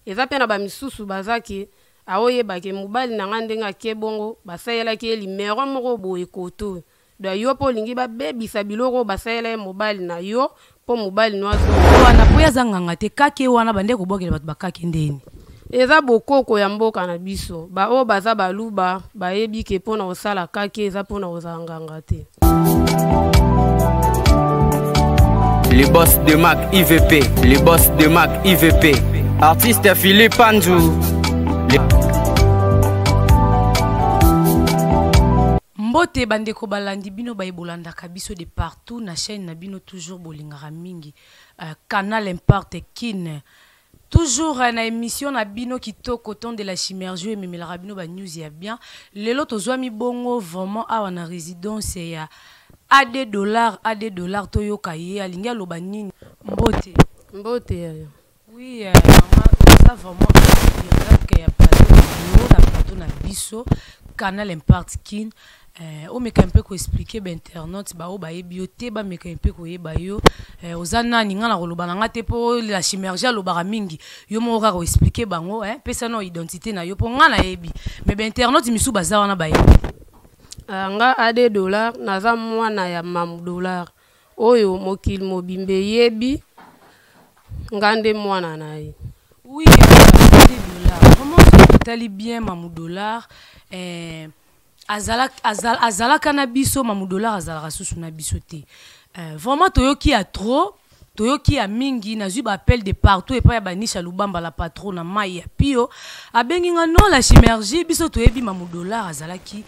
Eza mpe na bamisusu baza ke aoyeba ke mobali na nga ndenge ake bongo, basalelaki ye limero moko boye koto. Donc yo mpe olingi babebisa biloko oyo basalela ye mobali na yo mpo mobali no azonga. Wana mpo ye aza nganga te, kake wana bande kobwakela bato bakake ndeni. Eza bokoko ya mboka na biso. Ba oyo baza baluba bayebi ke mpo na kosala kake eza mpo na kozala nganga te. Le boss de Mac IVP, le boss de Mac IVP, artiste Philippe Panzou. Le... Mbote bandeko balandi bino baye bolandaka biso de partout na chaîne na bino toujours bolingaka mingi Canal Imparte Kin. Toujours na emission na bino kitoko temps de la chimère ememelaka bino ba news ya bien. Lelo tozwami bongo vraiment awa na résidence ya AD dollar, AD dollar toyoka ye alingi aloba nini. Mbote. Mbote yayo. Oui, maman, ça vraiment direct ya plateau na plateau na biso Canal Impact Kin. Omeka mpe koexplike bainternaute baoyo bayebi yo te, bameka mpe koyeba yo. Oza nani? Nga na koloba na nga te mpo la chimergie alobaka mingi, yo moko kaka oexplike bango, pesa na identité na yo mpo nga nayebi, mais bainternaute misusu baza wana bayebi. Nga AD dollar naza mwana ya Mamu dollar oyo mokili mobimba eyebi nga nde mwana na ye. Oui, AD dollar vraiment otali bien Mamu dollar, azalaka na biso. Mamu dollar azalaka susu na biso te. Vraiment toyoki ya trop, toyoki ya mingi, nazwi baappel de partout epai ya banisha Lubamba la patron na mai ya pio abengi nga non la chimergie biso toyebi Mamu dollar azalaki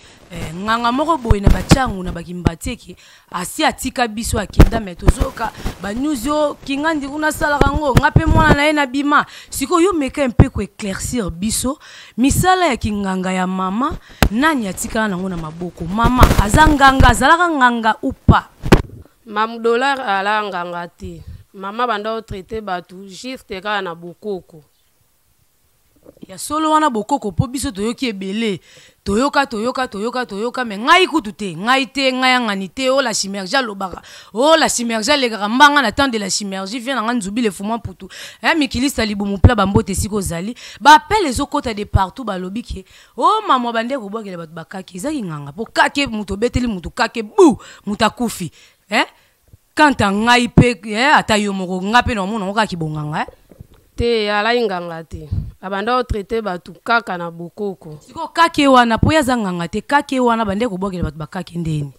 nganga moko boye na batiangu na bakimbatieke asi atika biso akenda, me tozoyoka banews yo kingandi kuna asalaka yango nga mpe mwana na ye na bima. Sikoyo yo meka mpe koéclaircir biso misala ya kinganga ya mama, nani atikala nango na maboko? Mama aza nganga, azalaka nganga ou pas? Mamu dollar ala nganga te. Mama banda otraite bato juste kaka na bokoko. Ya solo wana bokoko, mpo biso toyoki ebele, toyoka toyoka toyoka toyoka, me ngai kutu te, ngai te, ngai yangani te. O la chimergie alobaka, o la chimergie alekaka mbanga na temps de la chimergie vie na nga nzubi le fuma mputu, mikilista libumu pla bambote esika ozali. Baappel ezokɔta de partout, balobi ke o mamwa bande kobwakela bato bakake, ezaki nganga mpo kake moto obeteli motu kake bu moto akufi, Kanta ngai mpe, ata yo moko ngai mpe na omona ngo kaka kibonganga. Te, alai nganga te, abanda otraite bato kaka na bokoko. Sikoyo kake wana mpo ye aza nganga te, kake wana bande kobwakela bato bakake ndeni.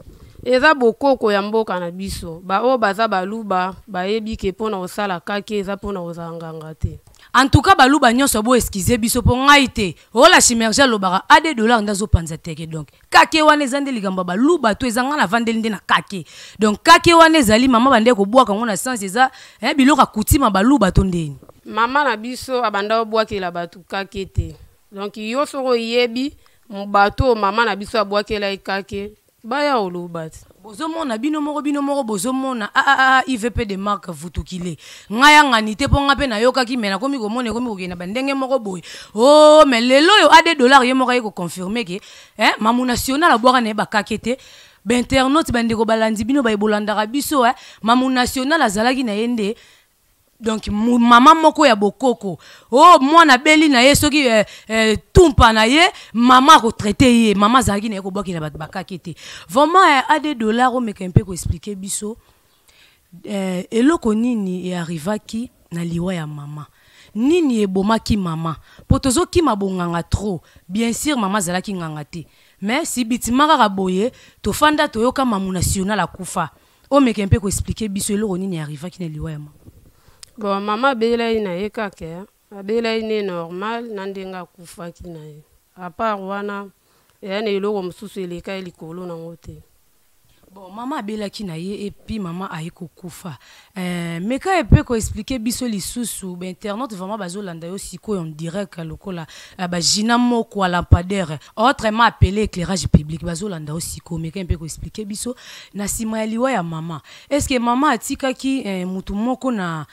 Eza bokoko ya mboka na biso. Baoyo baza baluba bayebi ke mpo na kosala kake eza mpo na kozala nganga te. En tout cas baluba nyonso bo excuse biso mpo ngai te. O la chimergie alobaka AD dollar nde azopanza teke, donc kake wana eza nde likambo ya baluba to eza ngai navandeli nde na kake? Donc kake wana ezali mama bande kobwaka yango na sens eza biloko ya kutima baluba to ndeni? Mama na biso abanda obwakela bato kake te. Donc yo soki oyebi bato oyo mama na biso abwakela ye kake, baya oloba te. Bozomona bino moko, bino moko bozomona aaa IVP de marque vutukile ngai yangani te mpo ngai mpe nayokaki, me nakomi komona ekomi kokende na bandenge moko boye. O mais lelo oyo AD dollar ye moko aye koconfirme ke Mamu national abwaka na ye bakake te. Bainternaute, bandeko balandi bino baye bolandaka biso, Mamu national azalaki na ye nde donc mama moko ya bokoko. O mwana abeli na ye soki tumpa na ye, mama akotraite ye. Mama azalaki na ye kobwakela bato bakake te vraiment. AD dollar, omeka mpe koexplike biso eloko nini earrivaki na liwa ya mama, nini ebomaki mama, mpo tozokima bonganga trop. Bien sûr mama azalaki nganga te, mais sibitima kaka boye tofanda toyoka Mamu national akufa. Omeka mpe koexplike biso eloko nini arrivaki na liwa ya mama. Bon, mama abelai na ye kaka, abelai ne normal na ndenge akufaki na ye. À part wana eya na eloko mosusu eleka ye likolo nango te. Bon, mama abelaki na ye et puis mama aye kokufa. Meka mpe koexplike biso lisusu, bainternaute vraiment bazolanda yo sikoyo en direct lokola bagina moko ya lampadaire, autrement appelé éclairage public, bazolanda yo sikoyo. Meka mpe koexplike biso na nsima ya liwa ya mama, est ce que mama atikaki mutu moko na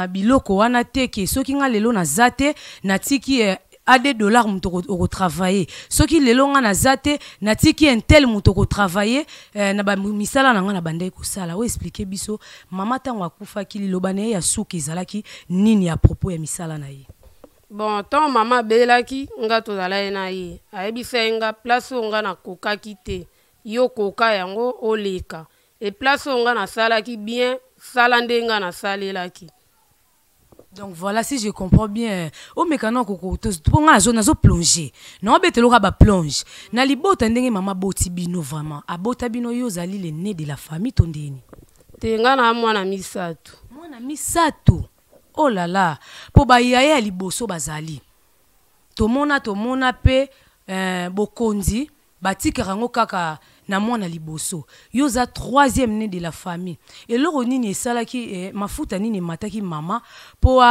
biloko wana te, ke soki nga lelo naza te, natiki AD dollar moto okotravaille, soki lelo nga naza te, natiki un tel moto okotravaille na bamisala na nga na bandaki kosala? Oyo explike biso mama ntango akufaki, liloba na ye ya suka ezalaki nini à propos ya misala na ye? Bon, ntango mama abelaki, nga tozala ye na ye, ayebisa ye nga place oyo nga nakokaki te, yo koka yango oleka, e place oyo nga nasalaki bien, sala nde nga nasalelaki. Donc voilà, si je comprends bien, omeka na koko mpo nga nazo plonge, naobetela oka baplonge na libota ndenge mama aboti bino. Vraiment abota bino, yo ozali le né de la famille to ndeni? Te, nga na mwana misato. Mwana misato, oh là là! Mpo bayaya ya liboso bazali, tomona mpe bokonzi batikaka yango kaka na mwana liboso. Yo oza troisième né de la famille. Eloko nini esalaki, mafuta nini emataki mama mpo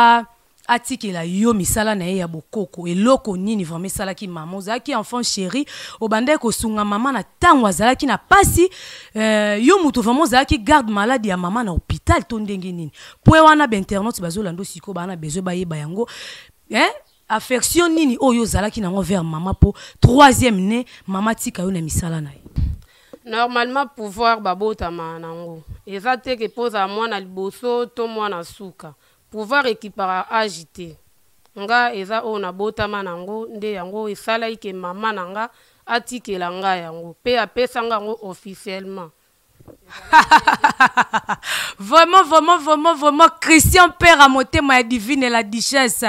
atikela yo misala na ye ya bokoko? Eloko nini vraiment esalaki mama? Ozalaki enfant chéri, obandaki kosunga mama na ntango azalaki na pasi, yo moto vraiment ozalaki garde malade ya mama na hôpital to ndenge nini? Point wana, bainternaute bazolanda sikoyo, baa na besoin bayeba yango, eh? Affection nini oyo ozalaki nango vers mama mpo troisième né mama tika yo na misala na ye? Normalement, pouvoir babotama nango eza te ke mpo ozala mwana liboso to mwana suka. Pouvoir ekipaka age te. Nga eza oyo nabotama nango nde yango esalaki ke mama na nga atikela nga yango mpe apesa nga yango officiellement. Vraiment, vraiment, vraiment, vraiment, Christian Père à motema ya Divine la Duchesse,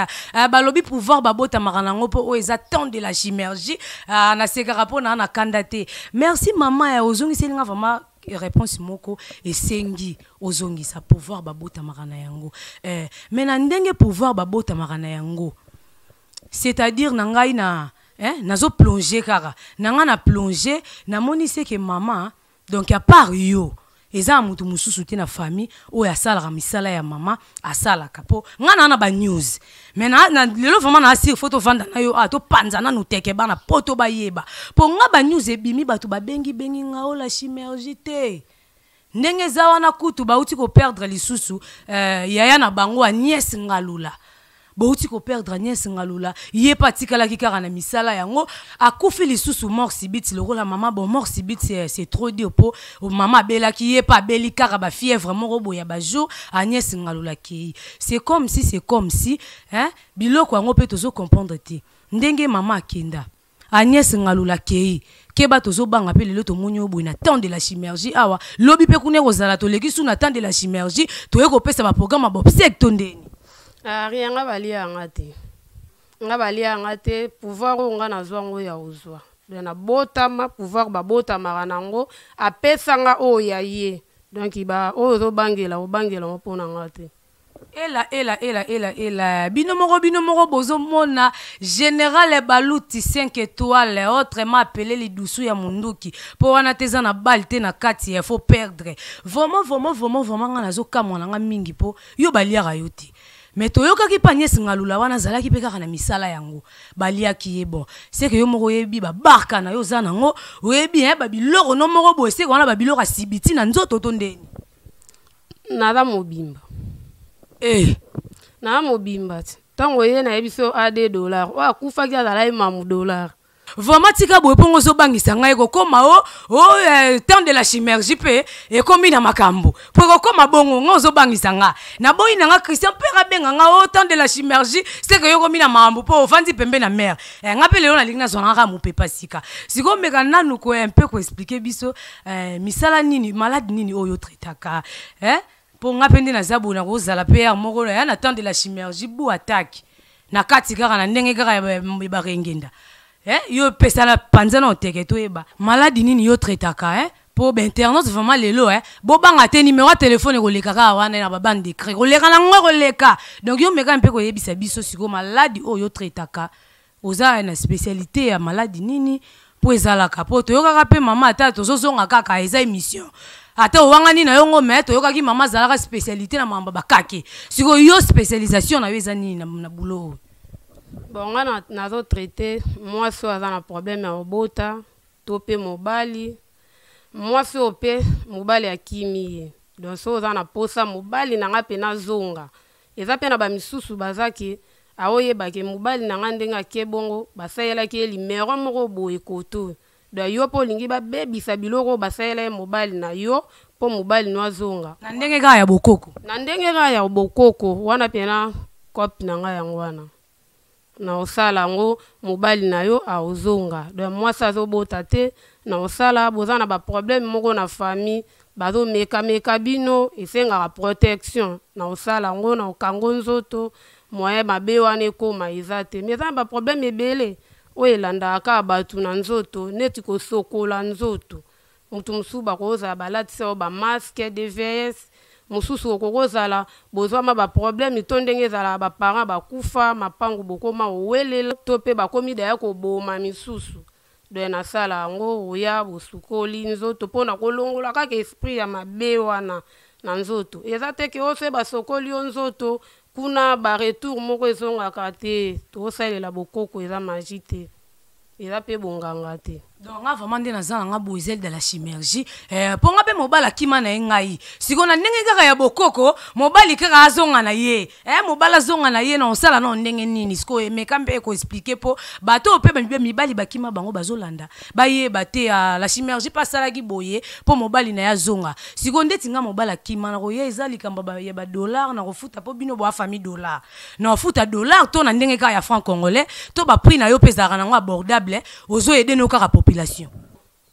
balobi pouvoir babotamaka nango mpo oyo eza temps de la chimérgie. Nasekaka mpo na kanda te. Merci mama ya ozongiseli nga vraiment réponse moko esengi ozongisa. Pouvoir babotamaka na yango, mais na ndenge pouvoir babotamaka na yango, c'est-à-dire na ngai na, eh, nazoplonge kaka na ngai na plonge, namoni seke mama, donc à part yo, eza na motu mosusu te na famille oyo asalaka misala ya mama asalaka? Mpo ngai naa na banews, mais na lelo vraiment na asire, faut tovanda na yo, topanza nanu teke bana mpo to bayeba. Mpo nga banews ebimi, bato babengi-bengi nga ola chimérgie te. Ndenge eza wana, kutu bauti koperdre lisusu yaya na bango Agnès Ngalula. Bouti koperdre Agnès Ngalula, ye mpe atikalaki kaka na misala yango, akufi lisusu mort subite lokola mama. Bon, mort subite, c'est trop dire, mpo mama abelaki, ye mpe abeli kaka bafièvre moko boye ya bajour. Agnès Ngalula akei. C'est comme si, hein, biloko yango mpe tozocomprendre te ndenge mama akenda, Agnès Ngalula akei. Keba, tozobanga mpe lelo tomoni oyo boye na temps de la chimérgie awa, lobi mpe kuna ekozala toleki su na temps de la chimérgie, toye kopesa baprogramme ya baobsèques to ndeni? Rien, nga balia yanga te, nga balia yanga te. Pouvoir oyo nga nazwa yango ya kozwa, donc nabotama, pouvoir babotamaka nango, apesanga oyo ya ye. Donc ba oyo ozobangela, obangela yango mpo na nga te. Ela, ela, ela, ela, ela, bino moko, bino moko bozomona Général Baluti 5 étoiles, autrement appelé lidusu ya munduki, mpo wana te eza na bale te na kati ya faut perdre. Vraiment, vraiment, vraiment, vraiment, nga nazokamwa na nga mingi mpo yo baliaka yo te, mais toyokaki mpe Agnès Ngalula wana azalaki mpe kaka na misala yango, baliaki ye. Bon, seke yo moko oyebi babarka na yo oza nango, oyebi babiloko no moko boye, seke wana babiloko asibiti na nzoto to ndeni? Naza mobimba. Eh. Naza mobimba ti ntango ye nayebi so ad dollar oyo akufaki azalaki mamu dollar. Vraiment, tika boye, mpongo ozobangisa ngai. Ekokóma o temps de la chimérgie mpe ekómi na makambo mpo ekokóma bongo. Nga ozobangisa nga, naboyi na nga Christian mpe abenga nga o temps de la chimérgie, seke yo okomi na makambo mpo ovandi pembe na mare. Nga mpe lelo nalingi nazwa nga kaka mopepa sika. Sikoyo meka nanu ko mpe koexpliquer biso, misala nini, malade nini oyo otraitaka, eh? Mpo nga mpe nde naza boye, nakozala mpe yare moko ya na temps de la chimérgie bu attaque na kati kaka na ndenge kaka ya barengenda, eh? Yo pesana panza na oteke, toyeba maladi nini yo traitaka, eh? Mpo bainternaute vraiment lelo, eh? Bobanga te, numéro ya telefone ekoleka kaka wana na babande d'écran, koleka nango ekoleka. Donc yo meka mpe koyebisa biso sikoyo maladi oyo yo traitaka, oza na spécialité ya maladi nini? Mpo ezalaka, mpo toyokaka mpe mama, ata tozozonga kaka, eza émission, ata owangani na yongo, mais toyokaki mama azalaka spécialité na makambo bakake. Sikoyo yo spécialisation na yo eza nini na bulo oyo? Bon, nga nazotraite mwasi oyo aza na problème ya kobota to mpe mobali, mwasi oyo mpe mobali akimi ye. Donc so oza na posa mobali na nga mpe nazonga, eza mpe na bamisusu bazaki aoyebake mobali na nga ndenge ake bongo, basalelaki ye limero moko boye koto. Donc yo mpo olingi babebisa biloko oyo basalela ye mobali na yo mpo mobali no azonga. Na ndenge kaka ya bokoko? Na ndenge kaka ya bokoko wana mpena, cope na ngai yango wana. Na osala yango, mobali na yo aozonga. Donc mwasi azobota te, na osala. Boza na baproblème moko na famille, bazomekameka bino, esengaka protection, na osala yango, na okango nzoto, moyen mabe wana ekóma eza te. Mais eza na baproblème ebele oyo elandaka kaka bato na nzoto, neti kosokola nzoto. Motu mosusu bakozala balatisa oyo bamasque dvs, mosusu okokozala bozwama baproblème to ndenge ezalaka, baparent bakufa, mapangu bokoma owelela, to mpe bakomi daya koboma misusu. Donc nasala yango, oya bosukoli nzoto mpona kolongola kaka esprit ya mabe wana na nzoto. Eza te ke oyo so basokoli yo nzoto kuna, baretour moko ezongaka te. Tosalela bokoko, eza magie te, eza mpe bonganga te. Donc nga vraiment nde naza na nga boye, Zele de la Chimergie, mpo nga mpe mobali akima na ye ngai. Sikoyo na ndenge kaka ya bokoko, mobali kaka azonga na ye, mobali azonga na ye, na osala nao ndenge nini? Sikoyo emeka mpe ekoexpliquer mpo bato oyo mpe mibali bakima bango bazolanda, bayeba te ya la Chimergie mpe asalaki boye mpo mobali na ye azonga. Sikoyo ndeti nga mobali akima, na koya eza likambo ya badollar na kofuta, mpo bino boa famille dollar, na ofuta dollar to na ndenge kaka ya franc congolais, to baprix na yo mpe ezalaka nango abordable, ozoaider no kaka population?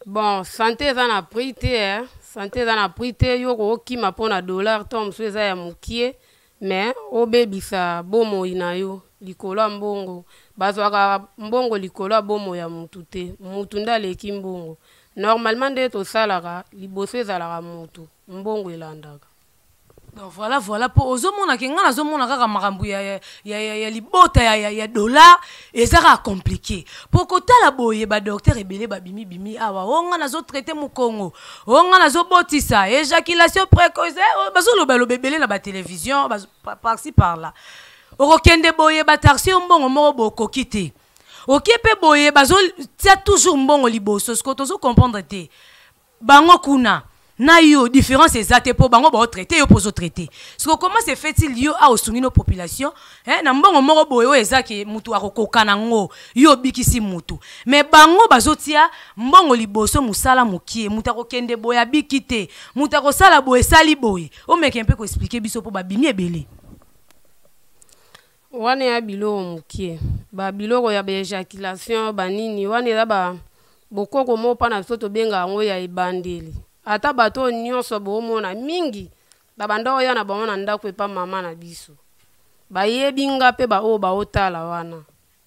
Bon, santé eza na prix te, eh. Santé eza na prix te. Yo kokokima mpo na dollar to mosusu eza ya mokie, mais obebisa bomoi na yo likolo ya mbongo. Bazwaka mbongo likolo ya bomoi ya mutu te. Mutu nde aleki mbongo. Normalement nde tosalaka liboso ezalaka mutu, mbongo elandaka. Donc voilà, mpo ozomona ke ngai nazomona kaka makambo ya libota ya dollar eza kaka compliqué, mpo kotala boye badocteur ebele babimi bimi awa: o ngai nazotraiter mokongo, o ngai nazobotisa éjaculation précoce. Bazolobaloba ebele na batélévision par-ci par-là. Okokende boye, bataxer yo mbongo moko bokoki te. Okie mpe boye, bazotia toujours mbongo liboso. Siko tozocomprendre te, bango kuna na yo différence eza te, mpo bango baotraiter, yo mpo ozotraiter. Siko comment se fait-il yo awa osungi no population, eh, na mbongo moko boye oyo eza ke mutu akokoka nango, yo obikisi mutu, mais bango bazotia mbongo liboso, mosala mokie, mutu akokende boye abiki te, mutu akosala boye esali boye? Omeke mpe koexpliquer biso, mpo babimi ebele. Wana ya biloko mokie, babiloko ya baéjaculation banini wana, eza ba bokoko moko mpa na biso tobenga yango ya ebandeli. Ata bato oyo nyonso boomona mingi babanda oya na bango na ndako epa mama na biso, bayebi nga mpe baoyo baotala wana,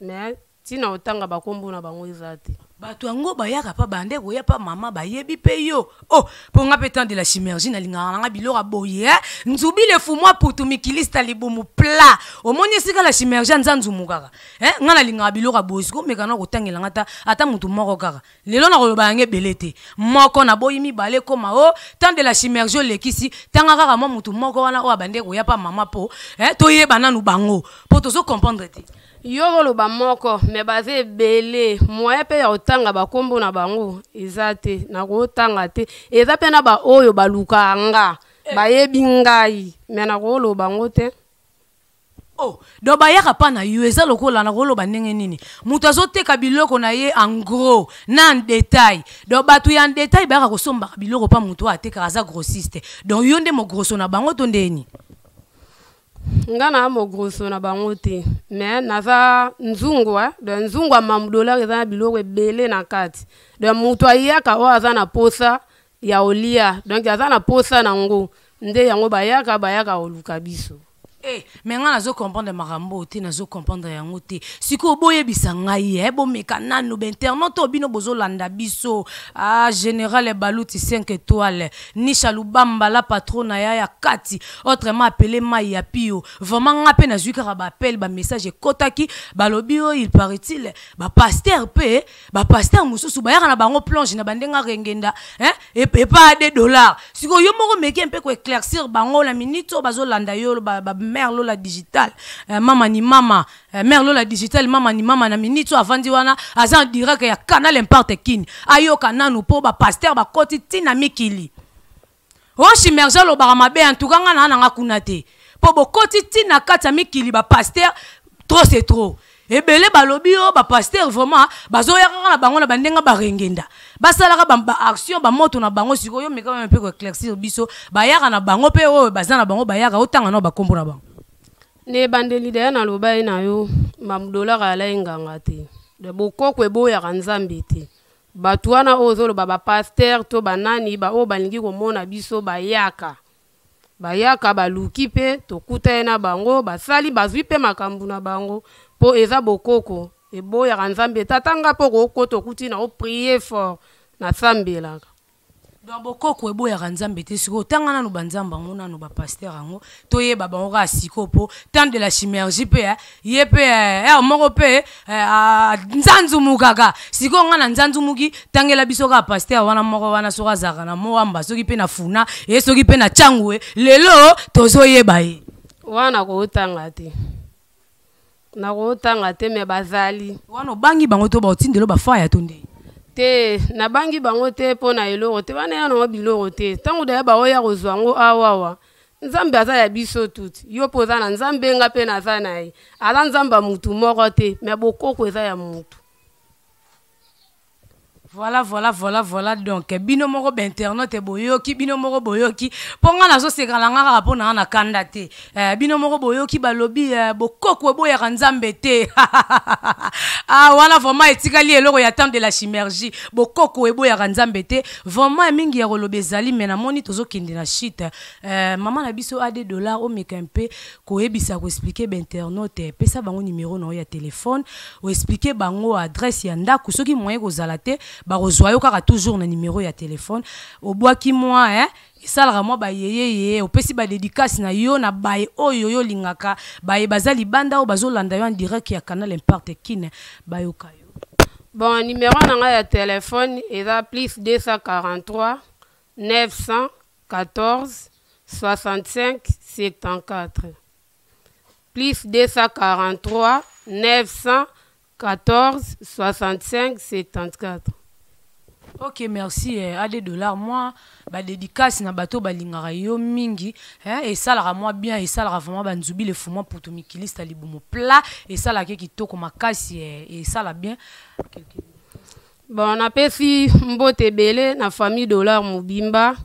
mais ntina otanga bakombo na bango eza te. Bato yango bayaka mpa bande koya mpa mama, bayebi mpe yo. Oh, mpo nga mpe temps de la Chimergie, nalingaka nanga biloko ya boye, eh? Nzubi lefu mwa putu mikilista libumu plat, omoni esika la Chimergie anza nzumu kaka, eh? Nga nalingaka biloko ya boye. Sikoyo omeka na kotangela nga ata motu moko kaka lelo. Nakoloba yango ebele te, moko naboyi, mibale koma o temps de la Chimergie olekisi. Tanga kaka mwa motu moko wana oyo abande koya mpa mama, mpo eh, toyeba nanu bango, mpo tozocomprendre te. Yo koloba moko, me baza ebele. Moyen mpe ya kotanga bakombo na bango eza te, nakotanga te. Eza mpe na baoyo balukaka nga, bayebi ngai, me nakoloba yango te. Oh, donc bayaka mpa na yo, eza lokola nakoloba ndenge nini, moto azoteka biloko na ye en gros na en détail. Donc bato ya en détail bayaka kosombaka biloko mpa moto oyo atekaka, aza grossiste. Donc yo nde mogrosso na bango to ndeni? Nga na mogrosso na bango te, mais naza nzungu, eh? Donc nzungu ya Mamu Dollar eza na biloko ebele na kati. Donc moto ayaka oyo aza na posa ya olia, donc aza na posa nango nde yango bayaka koluka biso. Eh, mais nga nazocomprendre makambo oyo te, nazocomprendre yango te. Sikoyo boyebisa ngai, bomeka nanu bainternet oyo bino bozolanda biso. Ah, général Baluti 5 étoiles, Nisha Lubamba, la patron ya kati, autrement appelé mai ya pio. Vraiment nga mpe nazwi kaka baappel, bamessage ekɔtaki, balobi oyo il paraît-il bapasteur mpe bapasteur mosusu bayaka na bango plonge na bandenge arengenda, hein? Epa de dollar. Sikoyo yo moko meke mpe koéclaircir bango na minute oyo bazolanda yo, bamare Lola Digital, mama ni mama, mare Lola Digital, mama ni mama, na minute oyo avandi wana, aza en direct ya Canal Imparte Kini, ayoka nanu mpo bapasteur bakoti ntina mikili o Chimerge alobaka mabe. Antuka nga na nanga kuna te, mpo bokoti ntina kati ya mikili bapasteur, trop c'est trop. Ebele balobi oyo bapasteur vraiment bazoya kaka na bango na bandenge barengenda, basalaka baaction bamoto na bango. Sikoyo meka mpe koéclaircir biso, bayaka na bango mpe oyo baza na bango, bayaka otanga nao bakombo na bango. Na ebandeli deya naloba ye na yo, Mamu Dollar alai nganga te. De bokoko eboyaka Nzambe te. Bato wana oyo ozoloba ba pasteur to banani ba oyo balingi komona biso bayaka. Bayaka baluki pe tokutani na bango basali bazwi pe makambo na bango po eza bokoko eboyaka Nzambe te. Ata nga pe okokota okuti na o prier fort nasambelaka. Donc bokoko eboyaka Nzambe te. Sikoyo tanga nanu ba nzambe yango nanu ba pasteur yango toyeba bango kaka sikoyo po temps de la chimergie pe eh, ye pe eh, heure moko pe eh, nzanzumukaka. Sikoyo nga na nzanzumuki, tangela biso kaka pasteur wana moko wana soki azalaka na Moamba, soki pe na Funa, ye soki pe na Tshangu, lelo tozoyeba ye. Wana kotanga te. Nakotanga te me bazali. Wana obangi bango to baotindelo bafaya to nde? Te, nabangi bango te mpo na eloko te. Wana ya nango biloko te. Ntango daya baoya kozwa yango awawa, Nzambe aza ya biso tuti. Yo mpo oza na Nzambe, nga mpe naza na ye. Aza Nzambe ya mutu moko te, me bokoko eza ya mutu. Voilà, voilà, voilà, voilà. Donc, bino moko ba internaute boyoki, bino moko boyoki. Po nga nazoseka na nga kaka po na na kanda te. Bino moko boyoki balobi bokoko eboyaka Nzambe te. Ah, wana vraiment etikali eloko ya temps de la chimergie. Bokoko eboyaka Nzambe te. Vraiment mingi ya koloba ezali mais namoni tozokende na chute. Mama na biso AD Dollar omeka un peu koyebisa ko expliquer ba internaute, pesa bango numéro na yo ya téléphone, o expliquer bango adresse ya ndako soki moyen kozala te bakozwa yo kaka toujours na numéro ya téléphone. Obwaki mwa hein, esalaka mwa ba yeyeye, opesi ba dédicace na yo na baye oyo yo olingaka, baye baza libanda oyo bazolanda yo en direct ya Canal Impact Kin, bayoka yo. Bon, numéro na ngai ya téléphone eza plus 243 914 65 74. Plus 243 914 65 74. Ok, merci AD Dollar. Moi, ba dédicace na bato balingaka yo mingi, hein, et ça moi bien, et ça vraiment ba nzubi le fuma putu mikilista libumu plat, et ça la kitoko makasi, et ça la bien. Bon, napesi mbote ebele na famille Dollar mobimba,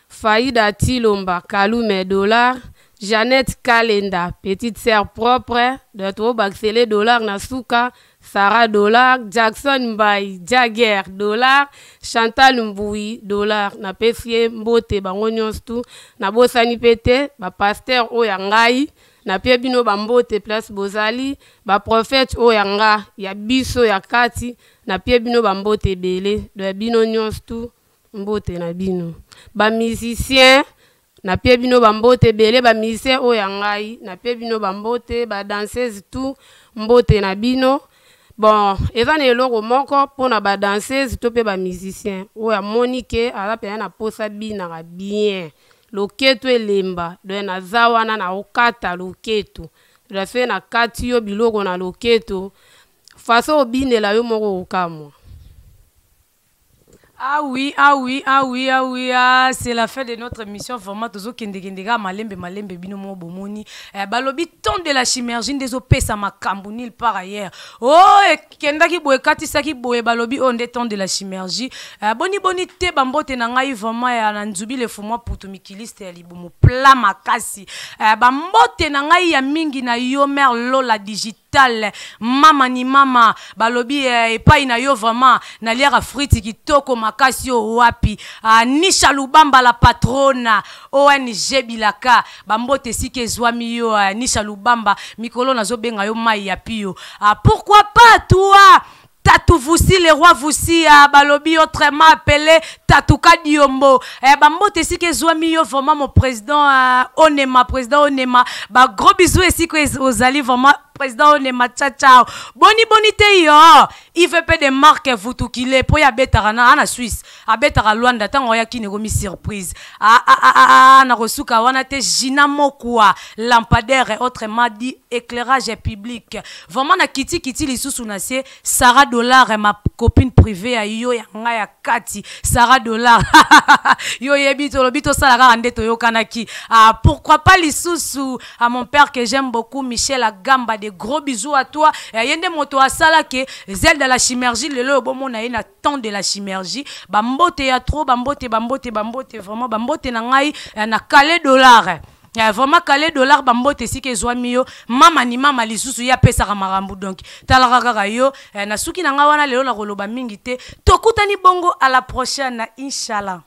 Faïda Tilomba, Kalume Dollar, Jeannette Kalenda, petite sœur propre, de tobakisele Dollar na suka, Sarah Dollar, Jackson Mbai, Jagger Dollar, Chantal Mbui Dollar. Napesi ye mbote bango nyonso tu. Nabosani pe te ba pasteur oyo ya ngai, napie bino ba mbote place bozali, ba prophète oyo ya nga ya biso ya kati, napie bino ba mbote ebele, do ya bino nyonso tu mbote na bino. Ba musicien napie bino ba mbote ebele, ba musicien oyo ya ngai napie bino ba mbote, ba danseuse tout mbote na bino. Bon, eza na eloko moko mpona ba danseuse to pe ba musicien oyo amoni ke aza mpenza na posa binaka bien, loketo elemba, donc naza wana na okata loketo, donc soki nakati yo biloko na loketo façon obinela yo moko okamwa. Ah oui, ah oui, ah oui, ah oui, ah, c'est la fin de notre émission. Vraiment, tozo kende kende ga malembe malembe bino mo bomoni. Balobi temps de la chimergie ndezo pesa makambu nil par ailleurs. Oh, kendaki boye katisaki boye balobi oh nde temps de la chimergie. Boni boni te bambote na ngai vraiment ya na nzubi le fumwa putu mikiliste ya libumu plat makasi. Bambote na ngai ya mingi na yo mère Lola digital. Mama ni mama balobi epai na yo vraiment naliaka friti kitoko makasi yo wapi. Nisha Lubamba la patrona ONG Bilaka bambote esika ezwami yo, Nisha Lubamba mikolo nazobenga yo mai ya pio. Pourquoi pas toi Tatou Vusi, le roi Vusi, balobi autrement appelé Tatouka Diombo. Bambote esika ezwami yo vraiment mon président, Onema, président Onema. Ba gros bisous esika ozali vraiment président Onema, ciao ciao. Boni boni te yo. IVP de Marc Vutukile po ya betaka na na Suisse. Abetaka Luanda tango ya kine komi surprise. Ah, ah, ah, ah, ah, na kosuka wana te Gina Mokwa, lampadaire autrement dit éclairage public. Vraiment na kiti kiti lisusu na se Sarah Dollar ma copine privée ya yo ya nga ya kati Sarah Dollar. Yo yebi to lobi to sala kaka nde toyokanaki. Ah, pourquoi pas lisusu à mon père que j'aime beaucoup Michel Agamba, des gros bisous à toi. Yende moto asala ke Zelda la chimergie lelo bomona ye na temps de la chimergie. Bambote ya trop, bambote, bambote, bambote, vraiment bambote na ngai na Calais Dollar. Eh, vraiment kale dollar bambote esika ezwami yo mama ni mama lisusu ye apesaka makambo donc talaka kaka yo eh, na suki na ngai wana lelo nakoloba mingi te tokutani bongo à la prochaine inshallah.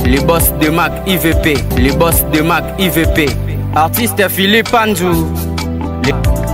Le boss de Mac IVP, le boss de Mac IVP, artiste Philippe Andou. Le...